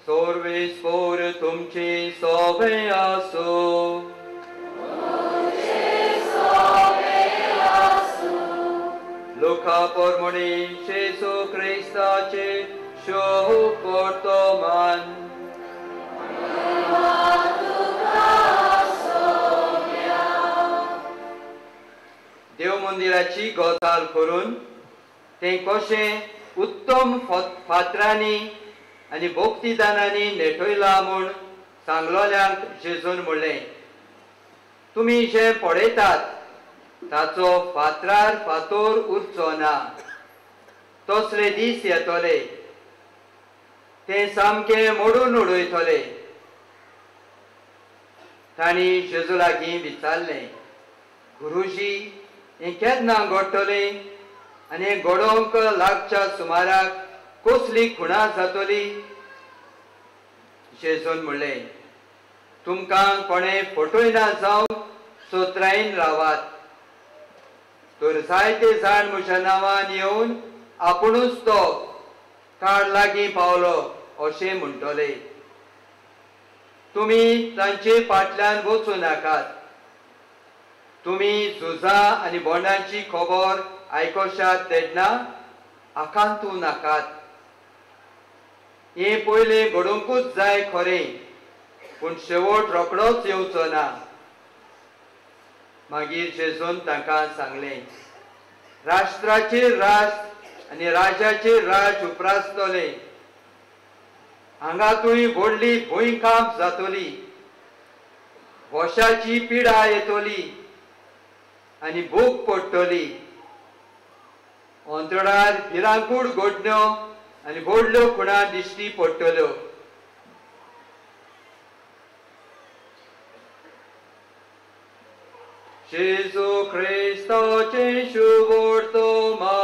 सोर्वेस्पोर तुमचे सोबे आसो. लुका पोरमणी जेजू क्रिस्ताचे शुभवर्तमान. देव मंदिराची गजाल करून तें कशें उत्तम फातरांनी आनी भक्तिदानांनी नेटयलां म्हूण सांगलोल्यांक जेजून म्हणलें, तुमी जें पळयतात ताचो फातरार फातोर उरचो ना. तसले दीस येतले ते सामके मोडून उडयतले. तांणी जेजू लागीं विचारलें, गुरुजी, हें केन्ना घडटलें आनी हें घडोवंक लागच्या सुमाराक कसली खुणा जातली? जेजून म्हणलें, तुमकां कोणें फटयना जावंक सोत्रायेन रावात. तर जायते जाण म्हज्या नांवान येवन आपुणूच तो काळ लागीं पावलो अशें म्हणटले. तुमी तांचे फाटल्यान वचूं नाकात. तुमी झुजां आनी बोंडांची खबर आयकोशात तेन्ना आकांतू नाकात. हें पयलें घडोवंकूच जाय खरें, पूण शेवट रोखडोच येवचो ना. मागीर जेजून तांकां सांगलें, राष्ट्राचेर राष्ट्र आनी राजाचेर राज उप्रासतले. हांगा थंय व्हडली भुंयकांप जातली, वशाची पिडा येतली आनी भूक पडटली. अंतरार भिरांकूळ घडण्यो आनी व्हडल्यो खुणा दिश्टी पडटल्यो. जेजू क्रिस्ताचें शुभवर्तमान.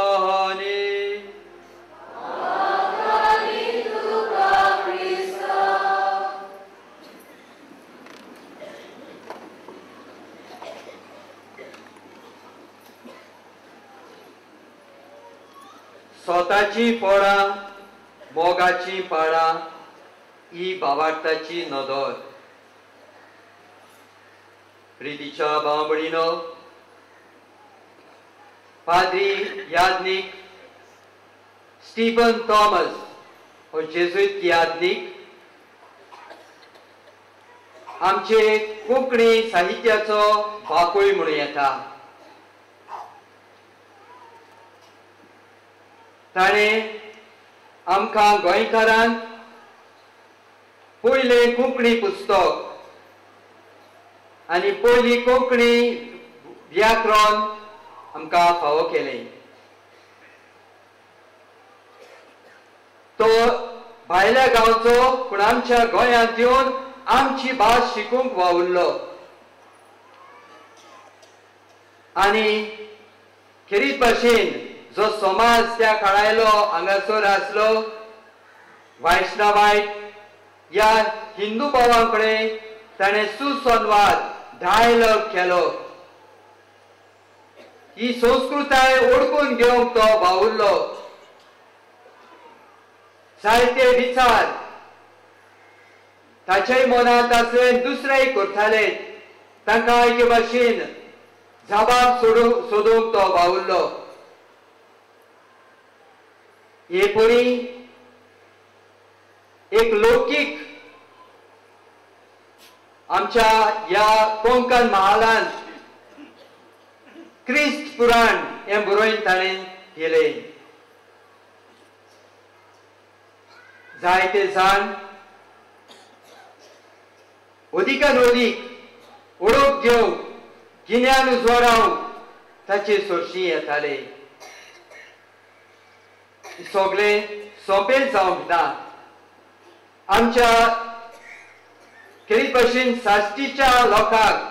स्वताची फळां मोगाची पाळां ही भावार्थाची नदर. प्रितीच्या भाव भयणीनो, पाद्री याज्ञिक स्टीफन थॉमस हो जेजुईत याज्ञिक आमचे कोंकणी साहित्याचो बापूय म्हणूं येता. ताणें आमकां गोंयकारांक पयलें कोंकणी पुस्तक आनी पयली कोंकणी व्याकरण आमकां फावो केलें. तो भायल्या गांवचो पूण आमच्या गोंयांत येवन आमची भास शिकूंक वावुरलो आनी खेरीत भाशेन जो समाज त्या काळायलो हांगासर आसलो वैष्णवायट ह्या हिंदू भावां कडेन ताणें सुसंवाद डायलॉग केलो. ही संस्कृताय ओळखून घेवंक तो वावुरलो. जायते विचार ताच्याय मनांत आसले, दुसरेय करताले, तांकां एके भाशेन जबाब सोदूंक तो वावुरलो. हे परी एक लौकीक आमच्या ह्या कोंकण महालांत क्रिस्त पुराण हें बरोवन ताणें केलें. जायते जाण अदिकान अदीक ओळख घेवंक गिन्यान उजवाडावंक ताचे सरशी येताले. सगळें सोंपें जावंक ना. आमच्या खेरीत भाशेन साश्टीच्या लोकांक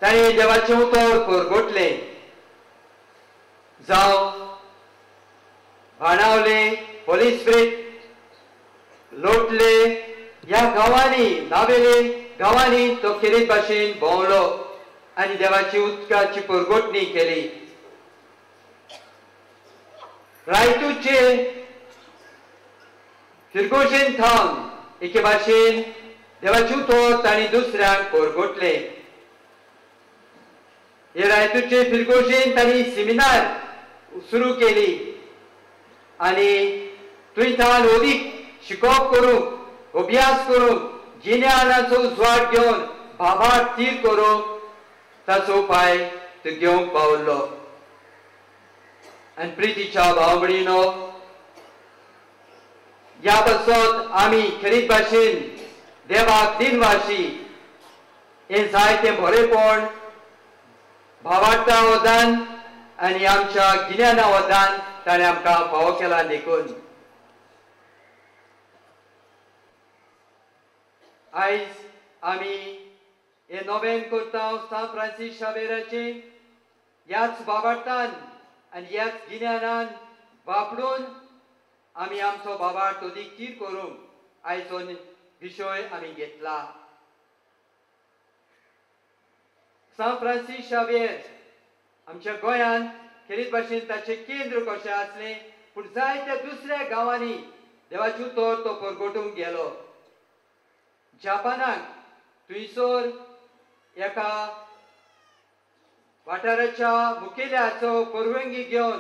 ताणें देवाचें उतर परगटलें. जावं बाणावले, पोलीस लोटले ह्या गांवांनी, नावेले गांवांनी तो खेरीत भाशेन भोंवलो आनी देवाची उदकाची परगटणी केली. रायतूचे फिरगोशेन थावन एके भाशेन देवाचें उतर तांणी दुसऱ्यांक परगटलें. हे रायतूरचे फिरगोजेन तांणी सेमिनार सुरू केली आनी थंयच्यान अदीक शिकोवप करूंक, अभ्यास करूंक, गिन्यानाचो उजवाड घेवन भावार्थ थीर करूंक ताचो उपाय तो घेवंक पावल्लो. आनी प्रितीच्या भाव भयणीनो, ह्या पासत आमी खेरीत भाशेन देवाक दिनवाशी. हें जायतें बरेपण भावार्था वदान आनी आमच्या गिन्याना वदान ताणें आमकां फावो केला देखून आयज आमी हें नोवेन करता सांत फ्रांसीस शावेराचें. ह्याच भावार्थान आनी ह्याच गिन्यानान वापरून आमी आमचो भावार्थ अदीक थीर करूंक आयचो विशय आमी घेतला. सांत फ्रांसीस शावेर आमच्या गोंयांत खेरीत भाशेन ताचें केंद्र कशें आसलें, पूण जायत्या दुसऱ्या गांवांनी देवाचें उतर तो परगटूंक गेलो. जापानाक थंयसर एका वाठाराच्या मुखेल्याचो परवानगी घेवन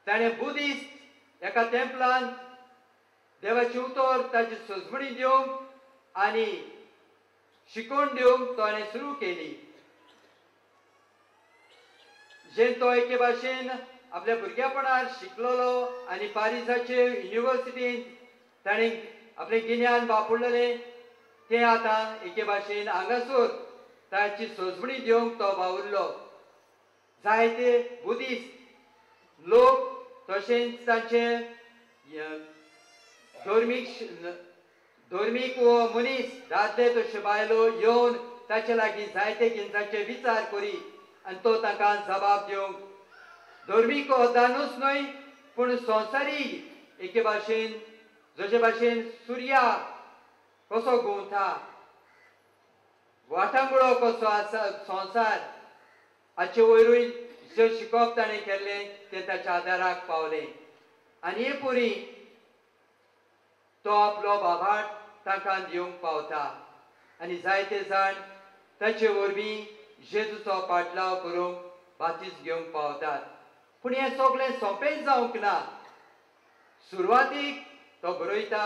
ताणें बुद्धिस्ट एका तेंपलान देवाचें उतर ताची सजमणी दिवंक आनी शिकोवन दिवंक ताणें सुरू केली. जें तो एके भाशेन आपल्या भुरगेपणार शिकलेलो आनी पारिसाचे युनिवर्सिटींत ताणें आपलें गिन्यान वापरलेलें तें आतां एके भाशेन हांगासर ताची सजमणी दिवंक तो वावुरलो. जायते बुद्धिस्ट लोक तशेंच तांचे धर्मीक वो मनीस दादले तशे बायलो येवन ताचे लागीं जायते गिन्यानाचे विचार करी आनी तो तांकां जबाब दिवंक धर्मीक वदानूच न्हय पूण संवसारीक एके भाशेन जशे भाशेन सुर्या कसो घुंवता, वाटांगुळो कसो आसा संवसार, हाचे वयरूय जें शिकोवप ताणें केल्लें तें ताच्या आदाराक पावलें. आनी हे पुरी तो आपलो भावार्थ तांकां दिवंक पावता आनी जायते जाण ताचे वरवीं जेजूचो पाटलाव करूंक बातीस घेवंक पावतात. पूण हें सगळें सोंपें जावंक ना. सुरवातीक तो बरयता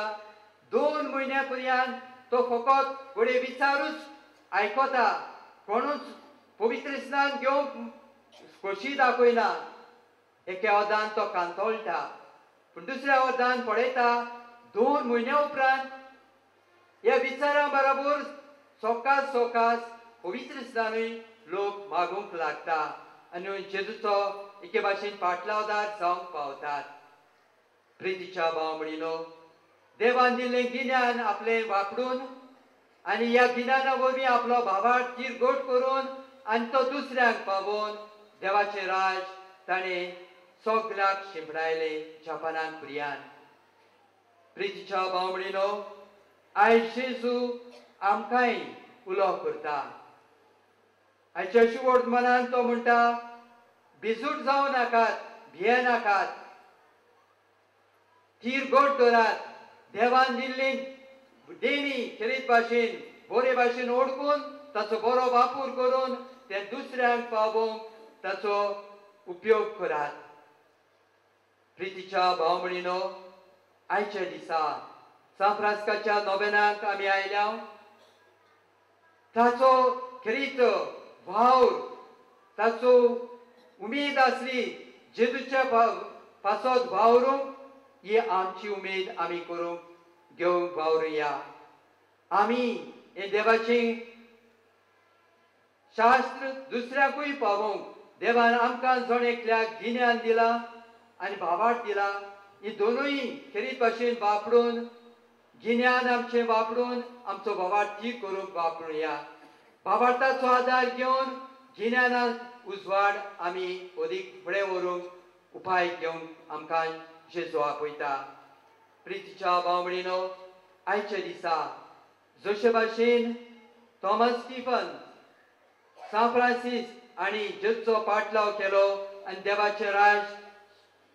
2 म्हयन्या पर्यंत तो फकत फुडें विचारूच आयकता, कोणूच पवित्र स्नान घेवंक खोशी दाखयना. एके अर्दान तो कांतोळटा, पूण दुसऱ्या अर्दान पळयता 2 म्हयन्या उपरांत ह्या विचारां बरोबर सोकास सोकास पवित्र स्नानूय लोक मागूंक लागता आनी जेजूचो एके भाशेन पाटलावदार जावंक पावतात. प्रितीच्या भाव भयणीनो, देवान दिल्लें गिन्यान आपलें वापरून आनी ह्या गिन्याना वरवीं आपलो भावार्थ थीर गोट करून आनी तो दुसऱ्यांक पावोवन देवाचें राज ताणें सगल्याक शिंपडायलें जापानाक प्रियान. प्रितीच्या भाव भयणीनो, आयज जेजू आमकांय उलो करता. आयच्या शुवर्तमानान तो म्हणटा, भिजूट जावं नाकात, भिये नाकात, थीर गोट दवरात. देवान दिल्ली देणी खेरीत भाशेन बरे भाशेन ओडकून ताचो बरो वापर करून ते दुसऱ्यांक पावोवंक ताचो उपयोग करात. प्रितीच्या भाव भयणीनो, आयच्या दिसा सांत फ्रांसिस्काच्या नोवेनाक आमी आयल्या. ताचो खेरीत वावर, ताचो उमेद आसली जेजूच्या पासत वावरूंक, ही आमची उमेद आमी करूंक घेवंक वावरुया. आमी हें देवाचें शास्त्र दुसऱ्याकूय पावोवंक देवान आमकां जण एकल्याक गिन्यान दिलां आनी भावार्थ दिला. ही दोनूय खेरीत भाशेन वापरून गिन्यान आमचें वापरून आमचो भावार्थ थीर करूंक वापरुया. भावार्थाचो आदार घेवन गिन्यानाक उजवाड आमी अदीक फुडें व्हरूंक उपाय घेवंक आमकां जेजू आपयता. प्रितीच्या भाव भयणीनो, आयच्या दिसा जशे भाशेन थॉमस स्टीफन, सांत फ्रांसीस आनी जेजूचो पाटलाव केलो आनी देवाचें राज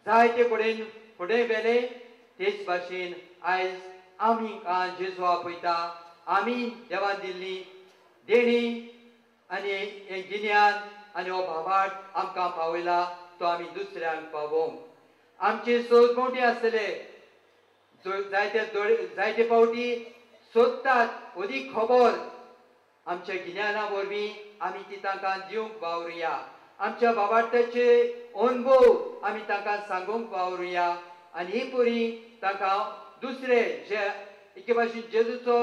जायते कडेन फुडें व्हेलें, तेच भाशेन आयज आमी जेजू आपयता. आमी देवान दिल्ली देणी आनी हें गिन्यान आनी हो भावार्थ आमकां पावयला तो आमी दुसऱ्यांक पावोवंक. आमचे सोदभोंवटी आसतले जायते जायते फावटी सोदतात अदीक खबर आमच्या गिन्याना वरवीं आमी ती तांकां दिवंक वावरुया. आमच्या भावार्थाचे अणभव आमी तांकां सांगूंक वावरुया आनी ही पुरी तांकां दुसरे जे एके भाशेन जेजूचो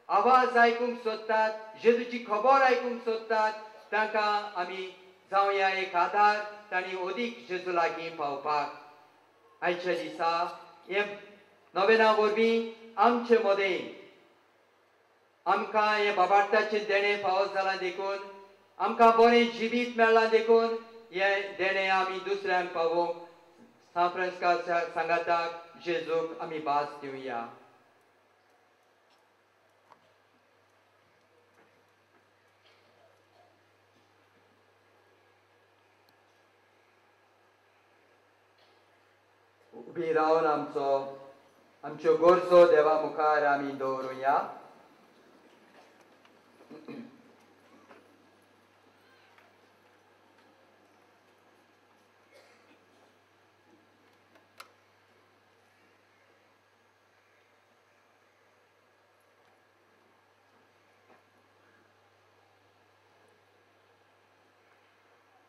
आवाज आयकूंक सोदतात, जेजूची खबर आयकूंक सोदतात, तांकां आमी जावया एक आदार तांणी अदीक जेजू लागीं पावपाक. आयच्या दिसा हे नोवेना वरवीं आमचे मदें आमकां हें बाबार्थाचें देणें फावो जालां देखून आमकां बरें जिवीत मेळ्ळां देखून हें देणें आमी दुसऱ्यांक पावोवंक सांत फ्रांसिस्का सांगाताक जेजूक आमी भास दिवया. उबी रावन आमचो आमच्यो गरजो देवा मुखार आमी दवरुया.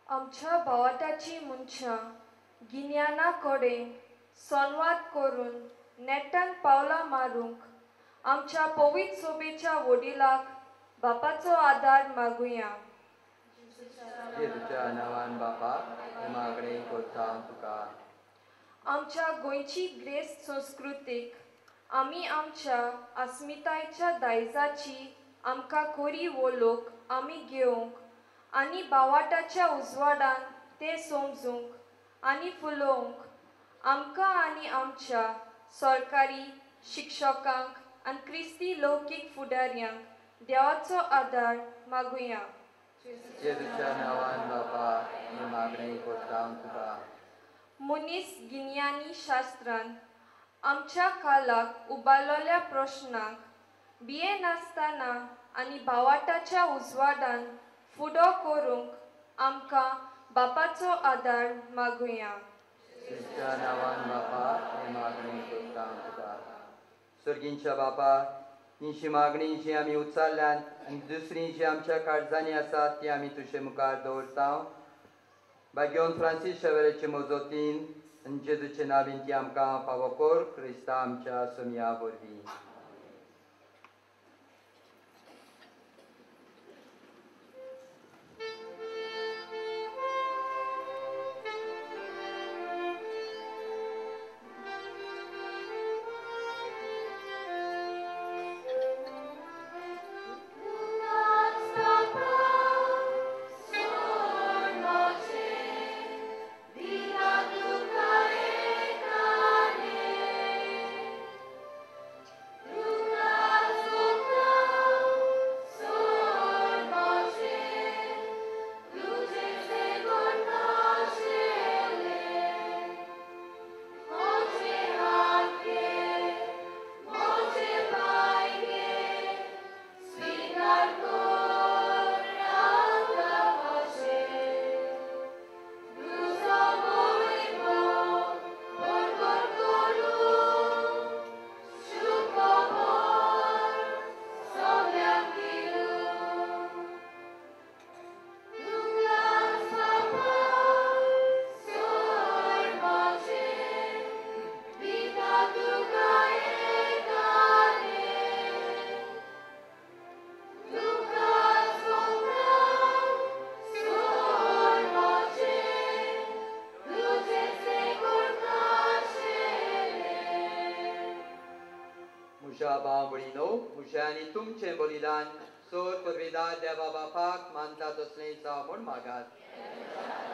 आमच्या भावाटाची मनशां गिन्याना कडेन संवाद करून नेटान पावलां मारूंक आमच्या पवित्र सोबेच्या वडिलाक बापाचो आदार मागुया. जेजूच्या नांवान बापा मागणें करता तुका. आमच्या गोंयची ग्रेस्त संस्कृतीक आमी आमच्या अस्मितायेच्या दायजाची आमकां खरी वळख आमी घेवंक आनी बावाटाच्या उजवाडान तें समजूंक आनी फुलोवंक आमकां आनी आमच्या सरकारी शिक्षकांक आनी क्रिस्ती लौकीक फुडाऱ्यांक देवाचो आदार मागुया. जेजूच्या नांवान बापा मागणें करता तुका. मनीस गिन्यानी शास्त्रान आमच्या कालाक उबारलेल्या प्रश्नांक भियेनासतना आनी बावाटाच्या उजवाडान फुडो करूंक आमकां बापाचो आदार मागुया. जेजूच्या नांवान बापा मागणें करता तुका. सर्गींच्या बापा, ही मागणी जी आमी उच्चारल्यान आनी दुसरी जी आमच्या काळजांनी आसा ती आमी तुजे मुखार दवरता. भाग्योन फ्रांसीस शेवेराचे मजतीन आनी जेजूचे नांवान ती आमकां फावो कर, क्रिस्ता आमच्या सोमया वरवीं. म्हज्या आनी तुमचें बलिदान सोर पुर्विदार देवा बापाक मानता तसलें जावं म्हूण मागात.